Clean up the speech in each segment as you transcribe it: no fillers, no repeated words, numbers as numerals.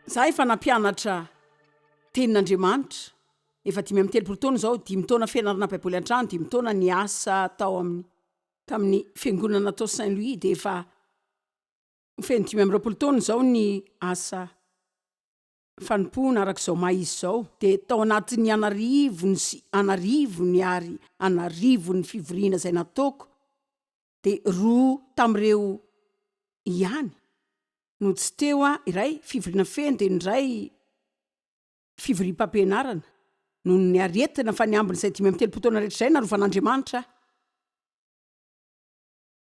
Za efa nampianatra tenin'Andriamanitra efa 35 taona izao, dimy taona fianarana baiboly an-trano, dimy taona niasa tao amin'ny tamin'ny fiangonana tao Saint Louis dia efa feno 25 taona izao ny asa fanompoana araka izao maha izy izao dia tao anatin'ny an'arivony sy an'arivony ary an'arivony fivoriana izay nataoko dia roa tamin'ireo ihany no tsy teo aho, iray fivoriana feno dia ny iray fivoriam-pampianarana noho ny aretina fa ny ambiny izay 35 taona rehetra izay narovan'Andriamanitra aho.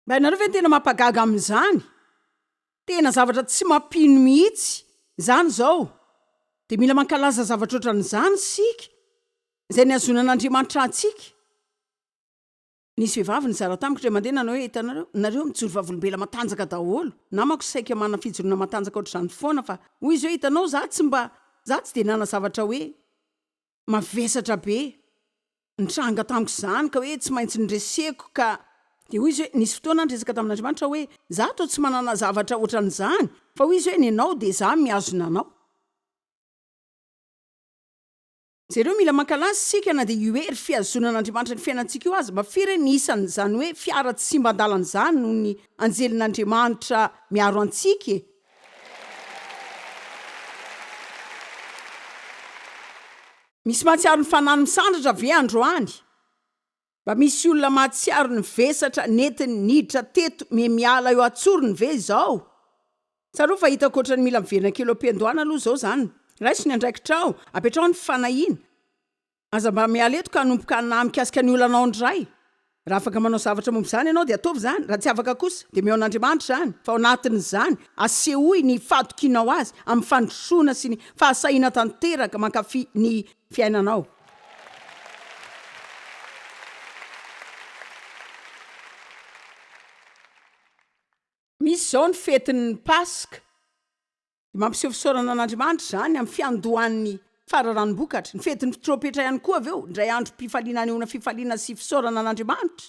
Mba ianareo ve no tena mampagaga amin'izany? Tena zavatra tsy mampino mihitsy izany izao. Dia mila mankalaza zavatra ohatran'izany isika, izay nihazonan'Andriamanitra antsika. Nisy vehivavy nizara tamiko indray mandeha nanao hoe, Hitanareo, nareo mijoro vavolombelona matanjaka daholo. Namako saika manana fijoroana matanjaka ohatr'izany foana fa hoy izy hoe, Hitanao, za tsy mba, za tsy dia nanana zavatra hoe mavesatra be nitranga tamiko izany ka hoe tsy maintsy noreseko ka. Dia hoy izy hoe, nisy fotoana aho niresaka tamin'Andriamanitra hoe, za toa tsy manana zavatra ohatran'izany, fa hoy izy hoe, nenao dia za mihazona anao. Jereo, mila mankalaza isika na dia io hery fihazonan'Andriamanitra ny fiainantsika io aza. Mba firy re ny isan'izany hoe fiara tsy simba an-dalana izany noho ny anjelin'Andriamanitra miaro antsika e? Misy mahatsiaro ny fanahiny misandratra ve androany? Mba misy olona mahatsiaro ny vesatra nentiny niditra teto me miala eo antsorony ve izao? Tsarovy fa hitako ohatran'ny mila miverina kely eo am-piandohana aloha izao izany. Raiso ny andraikitrao, apetraho ny fanahiana. Aza mba miala eto ka hanomboka hanahy mikasika ny olanao indray. Raha afaka manao zavatra momba izany ianao dia ataovy izany, raha tsy afaka kosa dia omeo an'Andriamanitra izany, fa ao anatin'izany, asehoy ny fahatokianao Azy amin'ny fandrosoana sy ny fahasahiana tanteraka mankafy ny fiainanao. Misy izao ny fetin'ny Paska. Dia mampiseho fisaorana an'Andriamanitra izany amin'ny fiandohan'ny fararanom-bokatra. Ny fetin'ny trompetra ihany koa avy eo, indray androm-pifaliana anehoana fifaliana sy fisaorana an'Andriamanitra.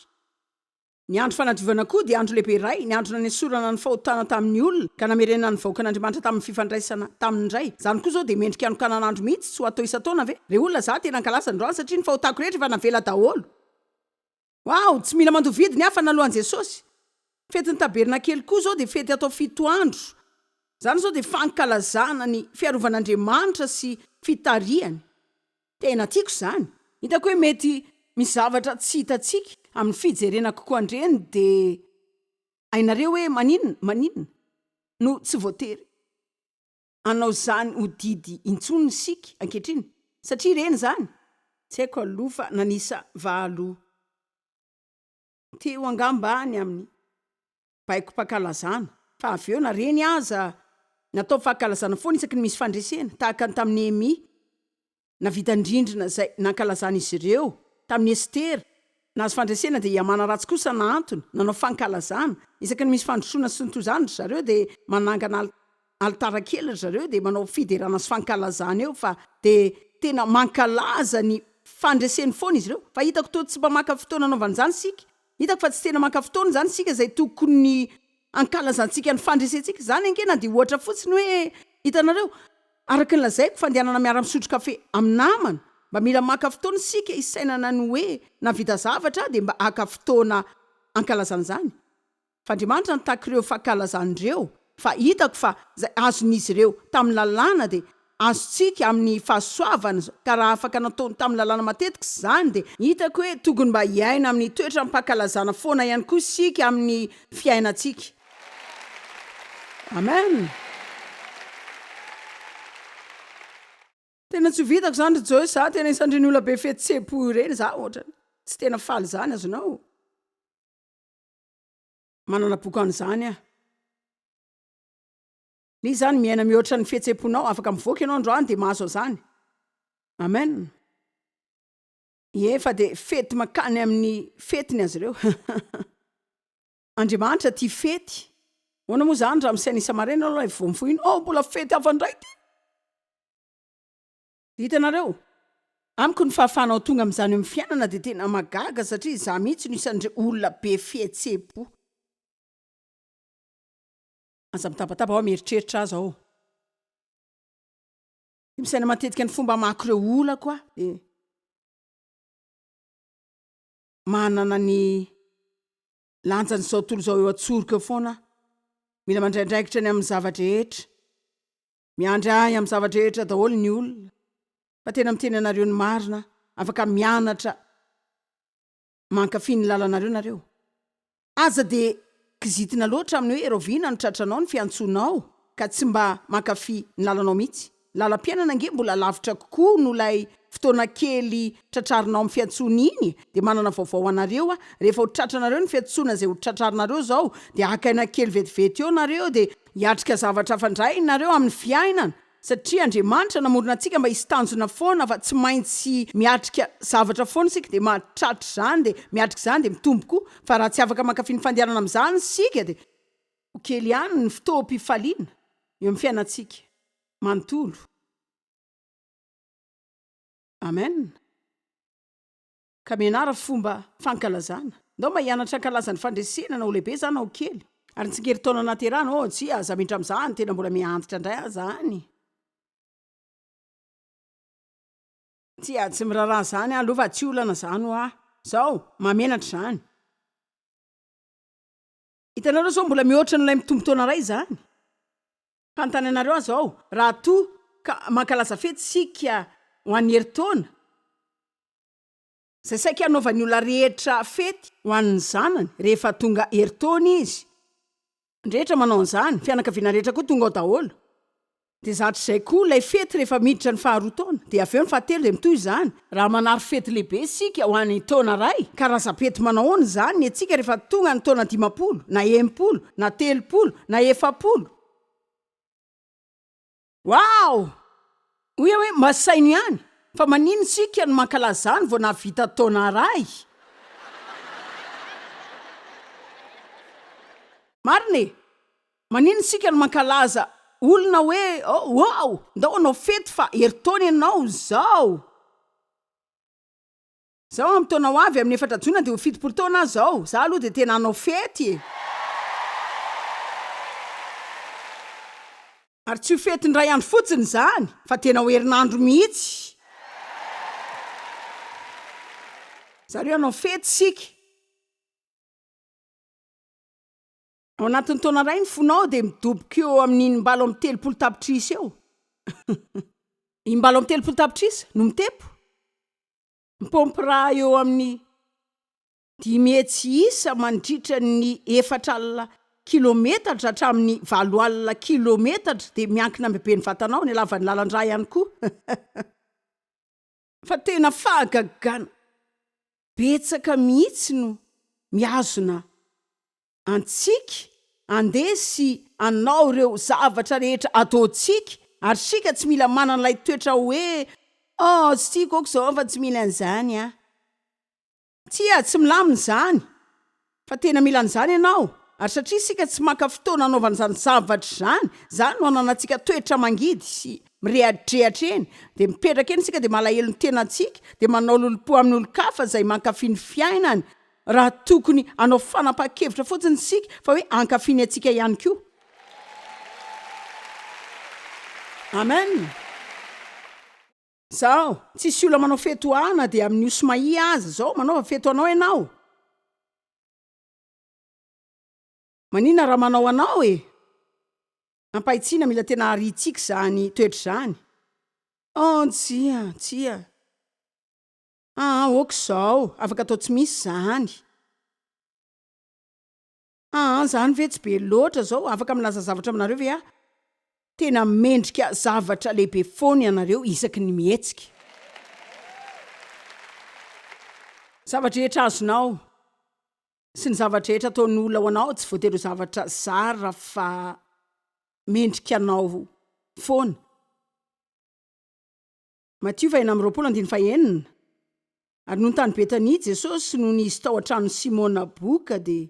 Ny andro fanadiovana koa dia andro lehibe iray, ny andro nanesorana ny fahotana tamin'ny olona, ka namerenana ny vahoakan'Andriamanitra tamin'ny fifandraisana taminy indray. Izany koa izao dia mendrika hanokanana andro mihitsy, tsy ho atao isan-taona ve? Rey olona, za tena hankalaza androany satria ny fahotako rehetra efa navela daholo. Waouh! Tsy mila mandoa vidiny aho fa naloan'i Jesosy. Fetin'ny tabernakely koa izao dia fety atao fito andro. Izany izao dia fankalazana ny fiarovan'Andriamanitra sy fitarihany. Tena tiako izany. Hitako hoe mety misy zavatra tsy hitantsika amin'ny fijerena kokoa an'ireny dia hainareo hoe maninona, maninona no tsy voatery hanao izany ho didy intsony isika ankehitriny satria ireny izany, tsy haiko aloha fa nanisa valo teo angamba ny amin'ny baikom-pankalazana fa avy eo na ireny aza natao fankalazana foana isaky ny misy fandresena tahaka ny tamin'i Nehemia Navita ny rindrina izay nankalazan'izy ireo tamin'i Estera. Nahazo fandresena dia i Hamana ratsy kosa nahantona, nanao fankalazana. Isaky ny misy fandrosoana sy ny toy izany ry zareo dia manangana alitara kely ry zareo dia manao fiderana sy fankalazana eo fa dia tena mankalaza ny fandreseny foana izy ireo. Fa hitako toa tsy mba maka fotoana anaovana izany isika. Hitako fa tsy tena maka fotoana izany isika izay tokony hankalazantsika ny fandresentsika. Izany ange na dia ohatra fotsiny hoe hitanareo. Araka ny lazaiko, fandehanana miara-misotro kafe amin'ny namana, mba mila maka fotoana isika hisainana ny hoe nahavita zavatra aho dia mba haka fotoana hankalazana izany. Fa Andriamanitra nitaky ireo fankalazana ireo, fa hitako fa izay azon'izy ireo tamin'ny lalàna dia azontsika amin'ny fahasoavana, ka raha afaka nataony tamin'ny lalàna matetika izany dia hitako hoe tokony mba hiaina amin'ny toetram-pankalazana foana ihany koa isika amin'ny fiainantsika. Amen! Tena tsy ho vitako zany ry Joyce za tena isan'ireny olona be fihetseham-po ireny za ohatrany tsy tena faly zany azonao manana boky an'izany aho. Ny zany miaina mihoatra ny fihetseham-ponao afaka mivoaka ianao androany dia mahazo an'izany. Amen. Ie fa dia fety makany amin'ny fety ny azy ireo. Andriamanitra tia fety. Ahoana moa izany raha misaina isa-maraina ianao ilay vao mifoha iny, oh mbola fety hafa indray ity! Hitanareo? Amiko ny fahafahanao tonga amin'izany eo amin'ny fiainana dia tena mahagaga satria izaho mihitsy no isan'ireo olona be fihetseham-po. Aza mitabataba aho mieritreritra aza aho. Dia misaina matetika ny fomba hamahako ireo olako aho. Dia manana ny lanjan'izao tontolo izao eo an-tsoroko eo foana aho. Mila mandray andraikitra ny amin'ny zava-drehetra. Miandry ahy amin'ny zava-drehetra daholo ny olona. Fa tena miteny anareo ny marina aho, afaka mianatra mankafy ny lalanareo nareo. Aza dia kizitina loatra amin'ny hoe rahoviana no tratranao ny fiantsoanao ka tsy mba mankafy ny lalanao mihitsy. Ny lalam-piainana ange mbola lavitra kokoa noho ilay fotoana kely tratrarinao amin'ny fiantsoana iny e! Dia manana vaovao ho anareo aho, rehefa ho tratranareo ny fiantsoana izay ho tratrarinareo izao dia haka aina kely vetivety eo nareo dia hiatrika zavatra hafa indray nareo amin'ny fiainana. Satria Andriamanitra namorona antsika mba hisy tanjona foana fa tsy maintsy miatrika zavatra foana isika dia mahatratra izany dia miatrika izany dia mitombo koa fa raha tsy afaka mankafy ny fandehanana amin'izany isika dia ho kely ihany ny fotoam-pifaliana eo amin'ny fiainantsika manontolo. Amen. Ka mianara fomba fankalazana. Ndao mba hianatra hankalaza ny fandresena na ho lehibe za na ho kely. Ary ny tsingerin-taona nahaterahana, oh tsia, aza miditra amin'izany, tena mbola miha-antitra indray aho zany. Tsia, tsy miraharaha izany aho aloha fa tsy olana izany ho ahy. Zao, mahamenatra izany. Hitanareo zao mbola mihoatra noho ilay mitombo taona iray izany. Fanontany anareo aho zao, raha toa ka mankalaza fety isika ho an'ny herintaona, Izay saika hanaovan'ny olona rehetra fety ho an'ny zanany rehefa tonga herintaona izy. Ny rehetra manao an'izany, fianakaviana rehetra koa tonga ao daholo. Dia zatra izay koa ilay fety rehefa miditra ny faharoa taona, dia avy eo ny fahatelo dia mitohy izany. Raha manary fety lehibe isika ho an'ny taona iray, karazam-pety manao ahoana izany ny antsika rehefa tonga ny taona 50, na 60, na 30, na 40? Waouh! Hoy aho hoe mba saino ihany fa maninona isika no mankalaza izany vao nahavita taona iray? Marina e! Maninona isika no mankalaza olona hoe oh wow! Ndao hanao fety fa herintaona ianao izao! Zao amin'ny taona ho avy, amin'ny efatra jona dia ho 70 taona aho zao. Za aloha dia tena hanao fety e! Ary tsy ho fety indray andro fotsiny izany fa tena ho herinandro mihitsy. Zareo hanao fety isika. Ao anatin'ny taona iray ny fonao dia midoboka eo amin'ny inim-balo amby 30 tapitrisa eo. Inim-balo amby 30 tapitrisa no mitepo. Mipaompy rà eo amin'ny 500 isa mandritra ny 40 kilometatra hatramin'ny 80 kilometatra dia miankina amin'ny haben'ny vatanao, ny halavan'ny lalan-drà ihany koa. Fa tena fahagagana betsaka mihitsy no mihazona antsika andeha sy hanao ireo zavatra rehetra ataontsika ary isika tsy mila manana ilay toetra hoe oh tsy tiako aoka izao fa tsy mila an'izany aho. Tsia, tsy milamina izany fa tena mila an'izany ianao ary satria isika tsy maka fotoana hanaovana izany zavatra izany, izany no ananantsika toetra mangidy sy mirehadrehatra eny, dia mipetraka eny isika dia malahelo ny tenantsika, dia manao lolompo amin'ny olon-kafa izay mankafy ny fiainany Raha tokony hanao fanapahan-kevitra fotsiny isika fa hoe hankafy ny antsika ihany koa. Amen. Zao, tsisy olona manao fety ho ahy na dia amin'ny osy mahia aza. Zao, manaova fety ho anao ianao. Maninona raha manao anao e? Ampahitsiana, mila tena ariantsika izany toetra izany. Oh, tsia, tsia. Aa ok izao, afaka atao tsy misy izany. Aa izany ve tsy be loatra izao, afaka milaza zavatra aminareo ve aho? Tena mendrika zavatra lehibe foana ianareo isaky ny mihetsika. Zava-drehetra azonao sy ny zava-drehetra ataon'olona ho anao tsy voatery ho zavatra zara fa mendrika anao foana. Matio faha-26 andininy fahenina, Ary nony tany Betania Jesosy, nony Izy tao an-tranon'i Simona boka, dia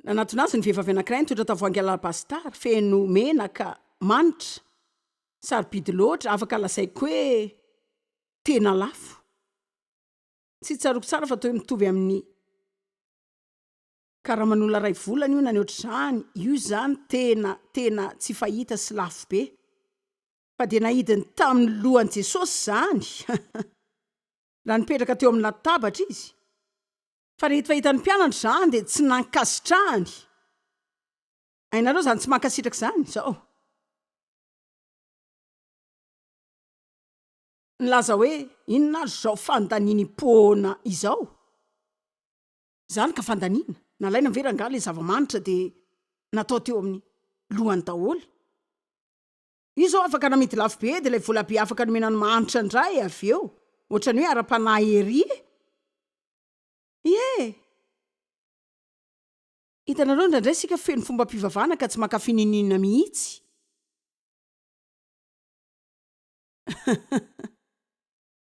nanatona Azy ny vehivavy anankiray nitondra tavoahangy alabastara feno menaka manitra, sarobidy loatra, afaka lazaiko hoe tena lafo. Tsy tsaroako tsara fa toa mitovy amin'ny karaman'olona iray volana io na ny ohatr'izany, io izany tena tena tsy fahita sy lafo be. Fa dia naidiny tamin'ny lohan'i Jesosy izany, raha nipetraka teo amin'ny latabatra izy. Fa rehefa hitan'ny mpianatra izany dia tsy nankasitrahany. Hainareo izany tsy mankasitraka izany, izao. Nilaza hoe, Inona ary izao fandanian'Ipoana izao? Izany ka fandaniana. Nalaina ve rangahy ilay zava-manitra dia natao teo amin'ny lohany daholo? Io izao afaka namidy lafo be dia ilay vola be afaka nomena ny mahantra indray avy eo. Ohatran'ny hoe ara-panahy ery e! Ie! Hitanareo indraindray isika feno fombam-pivavahana ka tsy mankafy n'inon'inona mihitsy.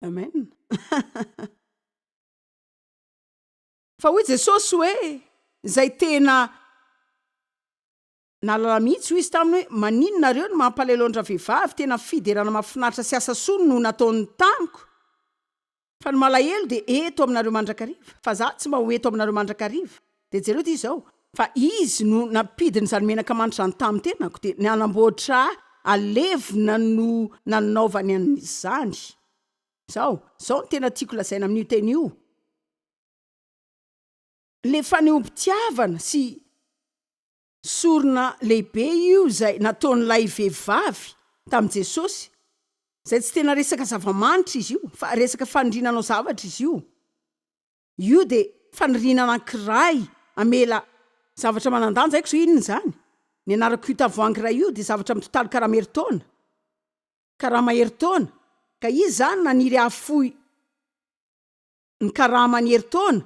Amen. Fa hoy Jesosy hoe, Izay tena nahalala mihitsy, hoy Izy taminy hoe, Maninona nareo no mampalahelo an-dravehivavy, tena fiderana mahafinaritra sy asa soa no nataony tamiko. Fa ny malahelo dia eto aminareo mandrakariva, fa za tsy mba ho eto aminareo mandrakariva. Dia jereo ity izao, fa Izy no nampidina izany menaka manitra izany tamin'ny tenako, dia ny hanamboatra ahy halevina no nanaovany an'izany. Izao, izao no tena tiako lazaina amin'io teny io. Ilay fanehoam-pitiavana sy sorona lehibe io izay nataon'ilay vehivavy tamin'i Jesosy, izay tsy tena resaka zava-manitra izy io, fa resaka faniriana hanao zavatra izy io. Io dia faniriana anankiray hamela zavatra manan-danja, haiko izao inona izany. Ny anarako io tavoahangy iray io dia zavatra mitotaly karama herintaona. Karama herintaona, ka izy izany naniry hahafoy ny karamany herintaona,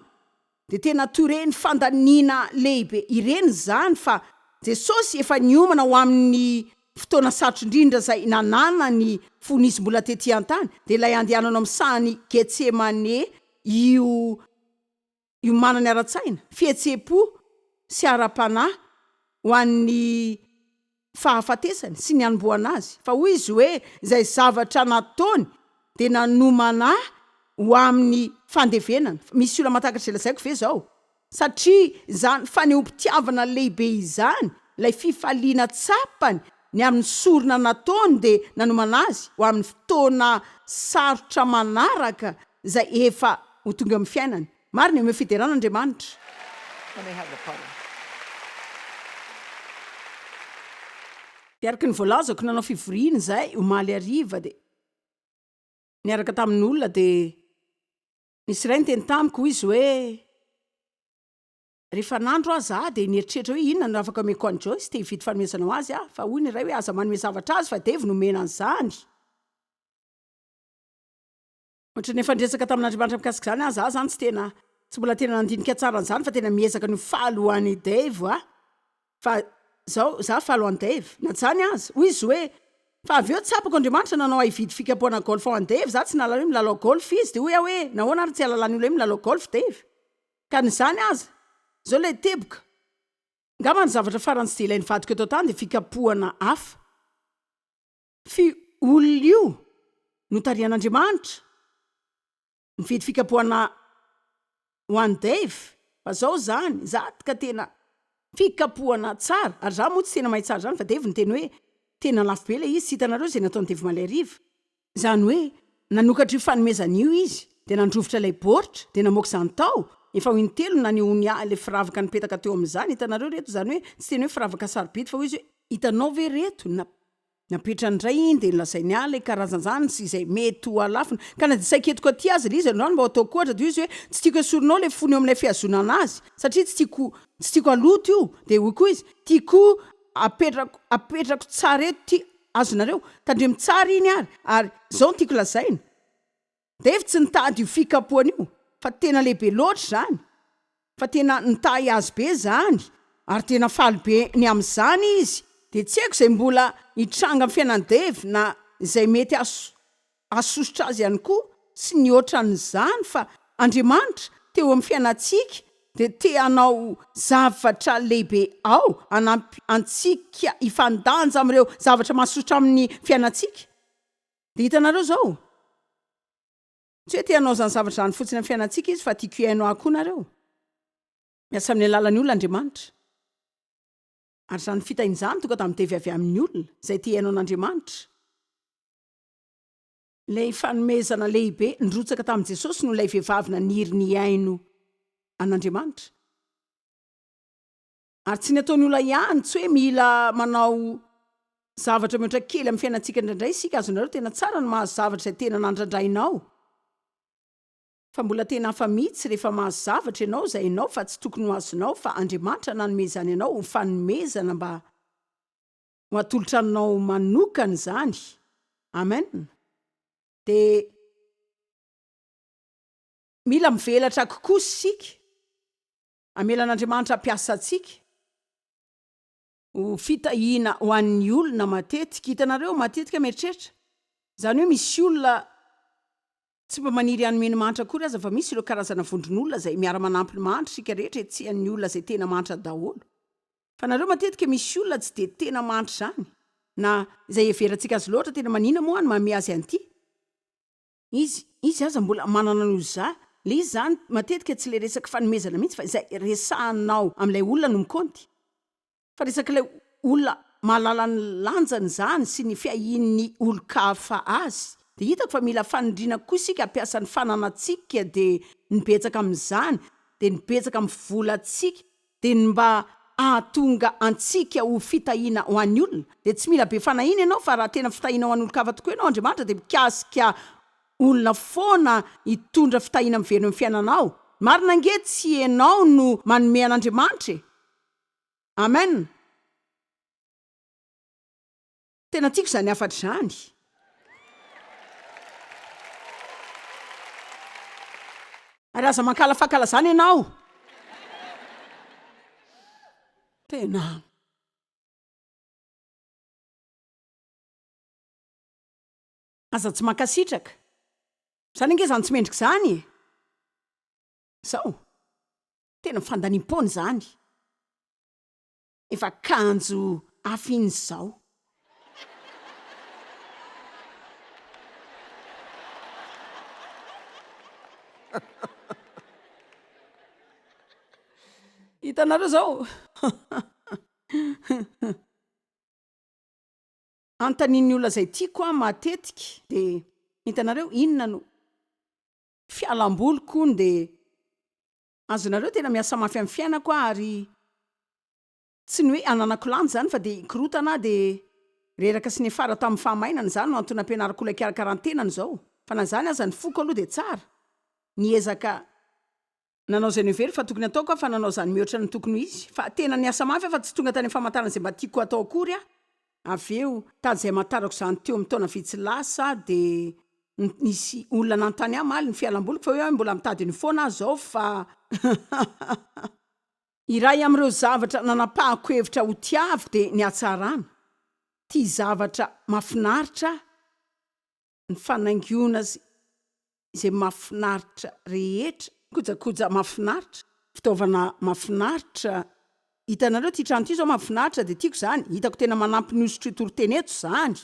dia tena toy ireny fandaniana lehibe ireny izany, fa Jesosy efa niomana ho amin'ny fotoana sarotra indrindra izay nananany fony Izy mbola tety an-tany, dia ilay handehanana ao amin'ny sahan'i Getsemane io iomanany ara-tsaina, fihetseham-po sy ara-panahy ho an'ny fahafatesany sy ny hanombohana azy, fa hoy izy hoe, Izay zavatra nataony dia nanomana ahy ho amin'ny fandevenana. Misy olona mahatakatra izay lazaiko ve izao? Satria izany fanehoam-pitiavana lehibe izany, ilay fifaliana tsapany ny amin'ny sorona nataony dia nanomana azy ho amin'ny fotoana sarotra manaraka izay efa ho tonga eo amin'ny fiainany. Marina e, omeo fiderana Andriamanitra. Dia araka ny voalazako, nanao fivoriana izahay omaly hariva dia niaraka tamin'olona dia nisy iray niteny tamiko, hoy izy hoe, rehefa nandro aho za dia nieritreritra hoe inona no afaka omeko an'i Joyce, te hividy fanomezana ho azy aho, fa hoy ny iray hoe aza manome zavatra azy fa Dave no omena an'izany. Ohatran'ny efa niresaka tamin'Andriamanitra mikasika izany aho, za zany tsy tena, tsy mbola tena nandinika tsara an'izany fa tena miezaka ny ho faly ho an'i Dave aho, fa zao, za faly ho an'i Dave, na izany aza, hoy izy hoe, fa avy eo tsapako Andriamanitra nanao ahy hividy fikapohana golf ho an'i Dave, za tsy nahalala hoe milalao golf izy, dia hoy aho hoe, nahoana ary tsy ahalalan'ny olona hoe milalao golf Dave? Ka na izany aza, zao ilay teboka, angamba ny zavatra farany tsy dia ilain'ny vadiko eto an-tany dia fikapohana hafa. F'io olona io notarihan'Andriamanitra nividy fikapohana ho an'i Dave fa zao zany za ka tena fikapohana tsara ary za moa tsy tena mahay tsara zany fa Dave niteny hoe tena lafo be ilay izy tsy hitanareo izay nataon'i Dave omaly hariva izany hoe nanokatra io fanomezana io izy dia nandrovitra ilay baoritra dia namoaka izany tao efa ho intelo no nanehoany ahy ilay firavaka nipetaka teo amin'izany hitanareo reto izany hoe tsy tena hoe firavaka sarobidy fa hoy izy hoe hitanao ve reto na Napetrany indray iny dia nolazainy ahy ilay karazan-jany sy izay mety ho halafony. Ka na dia saiketiko aty aza ilay izy androany mba ho ataoko ohatra dia hoy izy hoe tsy tiako esorinao ilay fony eo amin'ilay fihazonana azy satria tsy tiako tsy tiako haloto io. Dia hoy koa izy tiako apetrako apetrako tsara eto ity azonareo. Tandremo tsara iny ary ary izao no tiako lazaina. Dave tsy nitady io fikapohana io fa tena lehibe loatra izany fa tena nitahy azy be izany ary tena faly be ny amin'izany izy dia tsy haiko izay mbola hitranga amin'ny fiainan'i Dave na izay mety hahasosotra azy ihany koa sy ny ohatran'izany fa Andriamanitra teo amin'ny fiainantsika dia te hanao zavatra lehibe ao hanampy antsika hifandanja amin'ireo zavatra mahasosotra amin'ny fiainantsika. Dia hitanareo izao? Tsy hoe te hanao izany zavatra izany fotsiny amin'ny fiainantsika Izy, fa tiako hihaino ahy koa nareo. Miasa amin'ny alalan'ny olona Andriamanitra. Ary izany fitahiana izany tonga tamin'i Davy avy amin'ny olona, izay te hihaino an'Andriamanitra. Ilay fanomezana lehibe nirotsaka tamin'i Jesosy no ilay vehivavy naniry ny hihaino an'Andriamanitra. Ary tsy ny ataon'ny olona ihany, tsy hoe mila manao zavatra mihoatra kely amin'ny fiainantsika indraindray isika, azonareo tena tsara ny mahazo zavatra izay tena nandrandrainao. Fa mbola tena hafa mihitsy rehefa mahazo zavatra ianao izay hainao fa tsy tokony ho azonao fa Andriamanitra nanome izany anao ho fanomezana mba ho atolotra anao manokana izany. Amen. Dia mila mivelatra kokoa isika. Hamela an'Andriamanitra hampiasa antsika ho fitahiana ho an'ny olona matetika. Hitanareo, matetika mieritreritra, izany hoe misy olona tsy mba maniry hanome ny mahantra akory aza, fa misy ireo karazana vondron'olona izay miara-manampy ny mahantra, isika rehetra hetsehan'ny olona izay tena mahantra daholo. Fa nareo matetika misy olona tsy dia tena mahantra izany, na izay heverantsika azy loatra, tena manina moa ny manome azy an'ity? Izy, izy aza mbola manana noho za. Le izy zany matetika tsy le resaky fanomezana mihitsy fa izay resahanao amin'ilay olona no mikaonty. Fa resak'ilay olona mahalala ny lanjany izany sy ny fiahian'ny olon-kafa azy. Dia hitako fa mila fanindriana koa isika hampiasa ny fananantsika dia ny betsaka amin'izany dia ny betsaka amin'ny volantsika dia ny mba hahatonga antsika ho fitahiana ho an'ny olona, dia tsy mila be fanahiana ianao fa raha tena fitahiana ho an'olon-kafa tokoa ianao, Andriamanitra dia mikasika olona foana hitondra fitahiana miverina eo amin'ny fiainanao. Marina ange tsy ianao no manome an'Andriamanitra e! Amen! Tena tiako izany hafatra izany. Ary aza mankahala fankalazana ianao. Tena. Aza tsy mankasitraka. Izany ange izany tsy mendrika izany e. Izao. Tena fandaniam-poana izany. Efa kanjo hafa iny izao. Hitanareo izao? Anontanian'ny olona izay tiako aho matetika dia hitanareo inona no fialamboliko hono dia Azonareo tena miasa mafy amin'ny fiainako aho ary tsy ny hoe ananako lanja izany fa dia hikorotana aho dia reraka sy niafara tamin'ny fahamainana izany no antony nampianariko olona hikarakaran-tenany izao fa na izany aza ny foko aloha dia tsara niezaka nanao izay noheveriko fa tokony ataoko aho fa nanao izany mihoatra ny tokony ho izy fa tena niasa mafy aho fa tsy tonga tany amin'ny famantarana izay mba tiako hatao akory aho Avy eo, tady izay hamantarako izany teo amin'ny taona vitsy lasa dia nisy olona nanontany ahy omaly ny fialamboliko fa hoe aho mbola mitady an'io foana aho izao fa Iray amin'ireo zavatra nanapahako hevitra ho tiaviko dia ny hatsarana. Tia zavatra mahafinaritra aho. Ny fanaingoana sy izay mahafinaritra rehetra. Kojakoja mahafinaritra, fitaovana mahafinaritra. Hitanareo ity trano ity izao mahafinaritra dia tiako izany, hitako tena manampy ny hosotro hitoriteny eto izany.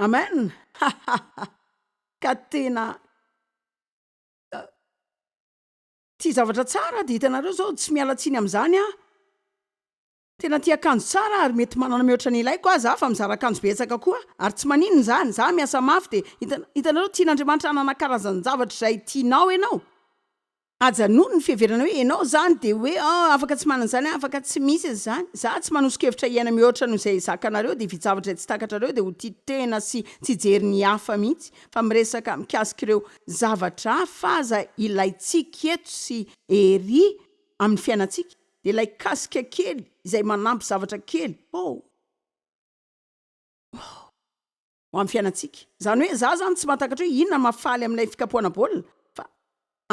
Amen! Ka tena tia zavatra tsara dia hitanareo izao tsy miala tsiny amin'izany aho. Tena tia akanjo tsara ary mety manana mihoatra ny ilaiko aza aho fa mizara akanjo betsaka koa ary tsy maninona izany, za miasa mafy dia hitan hitanareo tian'Andriamanitra hanana karazan-javatra izay tianao ianao. Ajanony ny fiheverana hoe ianao izany dia hoe oh afaka tsy manana izany aho afaka tsy misy izany, za tsy manoso-kevitra hiaina mihoatra noho izay zakanareo dia hividy zavatra izay tsy takatrareo dia ho tia tena sy tsy hijery ny hafa mihitsy fa miresaka mikasika ireo zavatra hafa aza ilaintsika eto sy ery amin'ny fiainantsika. Dia ilay kasika kely izay manampy zavatra kely, oh! Oh! Ho amin'ny fiainantsika. Izany hoe, izaho izany tsy mahatakatra hoe inona no mahafaly amin'ilay fikapohana baolina, fa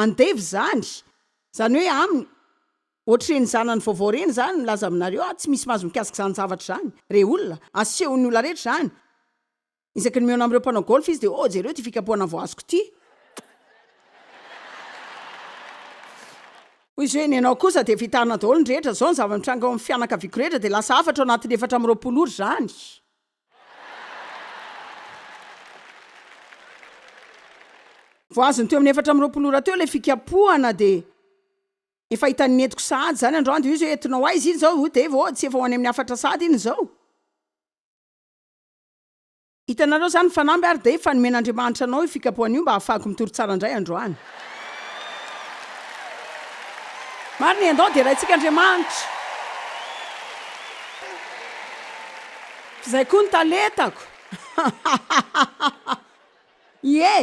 andevo izany. Izany hoe aminy, ohatr'ireny zanany vaovao ireny izany, milaza aminareo aho, tsy misy mahazo mikasika izany zavatra izany, rey olona. Asehon'ny olona rehetra izany. Isaky ny mihaona amin'ireo mpanao golf izy dia, oh, jereo ity fikapohana vao azoko ity. Hoy izy hoe, ny anao kosa dia fitahana daholo ny rehetra, izao ny zava-mitranga ao amin'ny fianakaviako rehetra dia lasa hafatra ao anatin'ny 24 ora izany. Vao azony teo amin'ny 24 ora teo ilay fikapohana dia efa hitan'ny nentiko sahady izany androany dia hoy izy hoe, entinao aiza iny izao? Hoy Dave, oh, tsy efa ho any amin'ny hafatra sahady iny izao. Hitanareo izany ny fanamby ary dia efa nomen'Andriamanitra anao io fikapohana io mba hahafahako mitory tsara indray androany. Marina e, andao deraintsika Andriamanitra. F'izay koa ny talentako. Ie.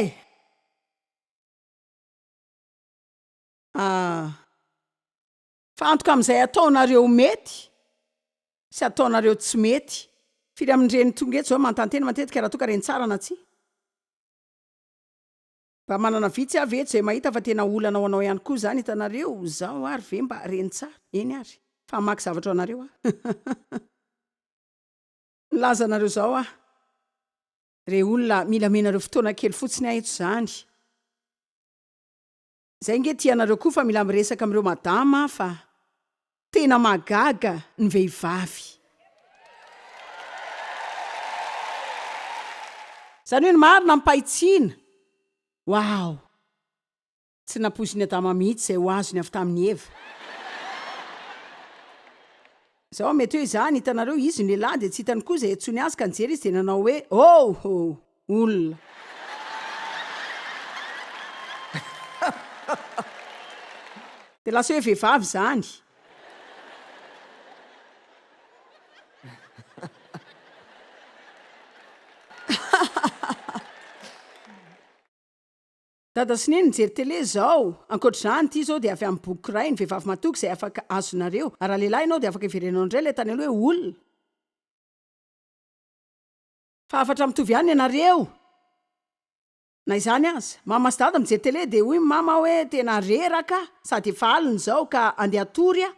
Ah. Fa antoka amin'izay ataonareo mety sy ataonareo tsy mety. Firy amin'ireny tonga eto izao manontany tena matetika raha toa ka reny tsara na tsia? Mba manana vitsy aho ve eto izay mahita fa tena olana ho anao ihany koa izany, hitanareo, izaho ary ve mba reny tsara? Eny ary, fa hamaky zavatra ho anareo aho. Milaza anareo izao aho, re olona, mila amenareo fotoana kely fotsiny aho eto izany. Zay nge tianareo koa fa mila miresaka amin'ireo madama fa tena mahagaga ny vehivavy. Zany hoe ny marina ampahitsiana. Waouh! Tsy nampoizin'i Adama mihitsy izay ho azony avy tamin'i Eva. Izao mety hoe izany, hitanareo, izy no lehilahy dia tsy hitany koa izay iantsoany azy ka nijery izy dia nanao hoe, Oh! Oh! Olona. Dia lasa hoe vehivavy izany. Dada sy Neny mijery télé izao. Ankoatra izany, ity izao dia avy amin'ny boky iray, Ny Vehivavy Matoky, izay afaka azonareo. Ary raha lehilahy ianao dia afaka hiverenanao indray ilay tany aloha hoe olona. Fa hafatra mitovy ihany ny anareo. Na izany aza. Mama sy Dada mijery télé dia hoy Mama hoe tena reraka aho sady efa alina izao ka andeha hatory aho.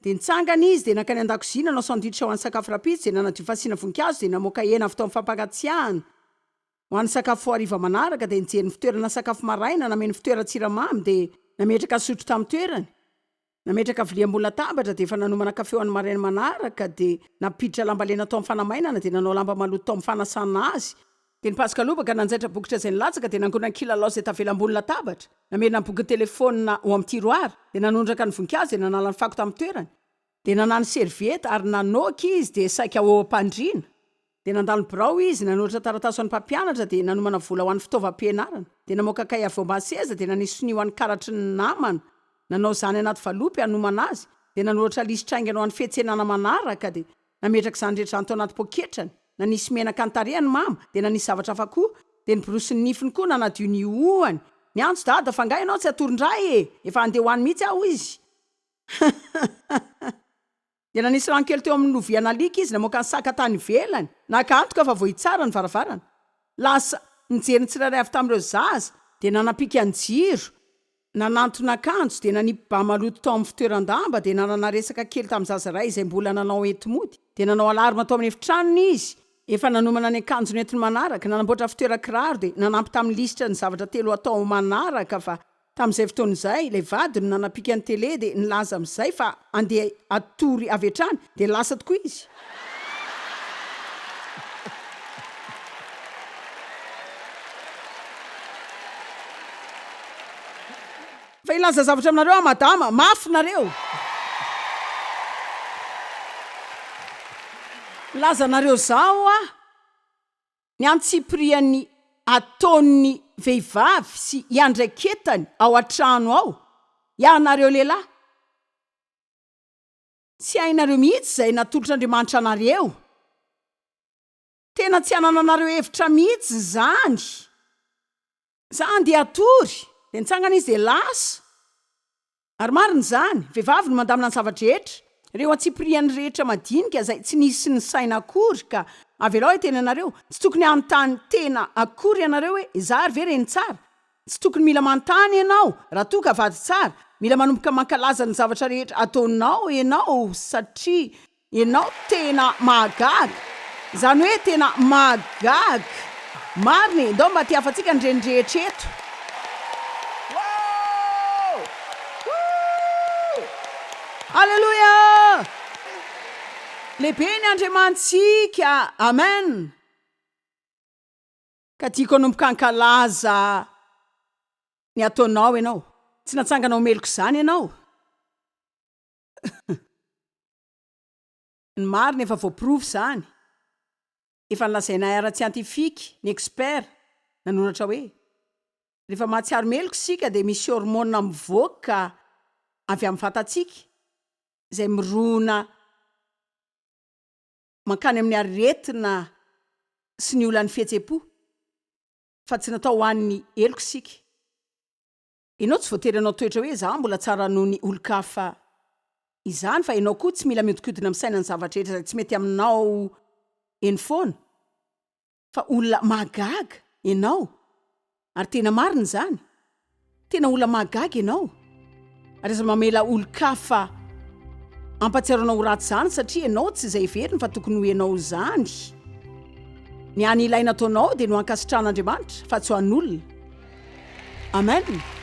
Dia nitsangana izy dia nankany an-dakozia nanao sandwich ho an'ny sakafo rahampitso dia nanadio fasiana voninkazo dia namoaka hena avy tao amin'ny fampangatsiahana ho an'ny sakafo hariva manaraka dia nijery ny fitoerana sakafo maraina nameno fitoeran-tsiramamy dia nametraka sotro tamin'ny toerany nametraka vilia ambony latabatra dia efa nanomana kafe ho an'ny maraina manaraka dia nampiditra lamba lena tao amin'ny fanamainana dia nanao lamba maloto tao amin'ny fanasana azy Dia nipasoka lobaka, nanjaitra bokotra izay nilatsaka, dia nangona ny kilalao izay tavela ambony latabatra, namerina ny bokin'ny telefaonina ao amin'ny tiroara, dia nanondraka ny voninkazo, dia nanala ny fako tamin'ny toerany, dia nanano servieta, ary nanoaka izy, dia saika ho eo am-pandriana. Dia nandalo ny birao izy, nanoratra taratasy ho an'ny mpampianatra, dia nanomana vola ho an'ny fitaovam-pianarana, dia namoaka kahie avy eo ambany seza, dia nanisy sonia ho an'ny karatry ny namana, nanao izany anaty valopy hanomana azy, dia nanoratra lisitra haingana ho an'ny fiantsenana manaraka, dia Nametraka izany rehetra izany tao anaty poketrany. Nanisy menaka ny tarehiny mama, dia nanisy zavatra hafa koa. Dia niborosy ny nifiny koa, nanadio ny hohony. Niantso dada, fa angaha ianao tsy hatory indray e! Efa handeha ho any mihitsy aho, hoy izy. Dia nanisy rano kely teo amin'ny lovian'alika izy, namoaka ny saka tany ivelany. Naka antoka fa voahidy tsara ny varavarana. Lasa nijery ny tsirairay avy tamin'ireo zaza. Dia nanapika ny jiro. Nanantona akanjo, dia nanipy ba maloto tao amin'ny fitoeran-damba, dia nanana resaka kely tamin'ny zaza iray izay mbola nanao enti-mody. Dia nanao alarme tao amin'ny efitranony izy, efa nanomana ny akanjony entiny manaraka, nanamboatra fitoeran-kiraro, dia nanampy tamin'ny lisitra ny zavatra telo hatao manaraka fa tamin'izay fotoana izay, ilay vadiny no nanapika ny tele dia nilaza amin'izay fa handeha hatory avy hatrany, dia lasa tokoa izy. Fa hilaza zavatra aminareo aho madama, mafy nareo. Milaza anareo zaho aho, ny antsipirian'ny ataon'ny vehivavy sy iandraiketany ao an-trano ao, ianareo lehilahy. Tsy hainareo mihitsy izay natolotr'Andriamanitra anareo. Tena tsy anananareo hevitra mihitsy izany. Za andeha hatory. Dia nitsangana izy dia lasa. Ary marina izany. Vehivavy no mandamina ny zava-drehetra. Ireo antsipiriany rehetra madinika izay tsy nisy nisaina akory ka avelao hiteny anareo. Tsy tokony hanontany tena akory ianareo hoe izaho ary ve reny tsara? Tsy tokony mila manontany ianao raha toa ka vady tsara. Mila manomboka mankalaza ny zavatra rehetra ataonao ianao satria ianao tena mahagaga. Izany hoe tena mahagaga. Marina e! Ndao mba tiafantsika ny reny rehetra eto. Aleloia! Lehibe ny Andriamanitsika. Amen! Ka tiako hanomboka hankalaza ny ataonao ianao. Tsy natsangana ho meloka izany ianao. Ny marina efa voaporofo izany. Efa nolazaina ara-tsiantifika ny expert nanoratra hoe, Rehefa mahatsiaro meloka isika dia misy hormone mivoaka avy amin'ny vatantsika izay mirona mankany amin'ny aretina sy ny olan'ny fihetsem-po, fa tsy natao ho an'ny heloka isika. Ianao tsy voatery hanao toetra hoe izaho mbola tsara noho ny olon-kafa izany fa ianao koa tsy mila mihodinkodina misaina ny zavatra rehetra izay tsy mety aminao eny foana fa olona mahagaga ianao ary tena marina izany, tena olona mahagaga ianao ary aza mamela olon-kafa hampatsiaro anao ho ratsy izany satria ianao tsy izay heveriny fa tokony ho ianao izany. Ny hany ilaina ataonao dia ny ho ankasitrahan'Andriamanitra fa tsy ho an'olona. Amen.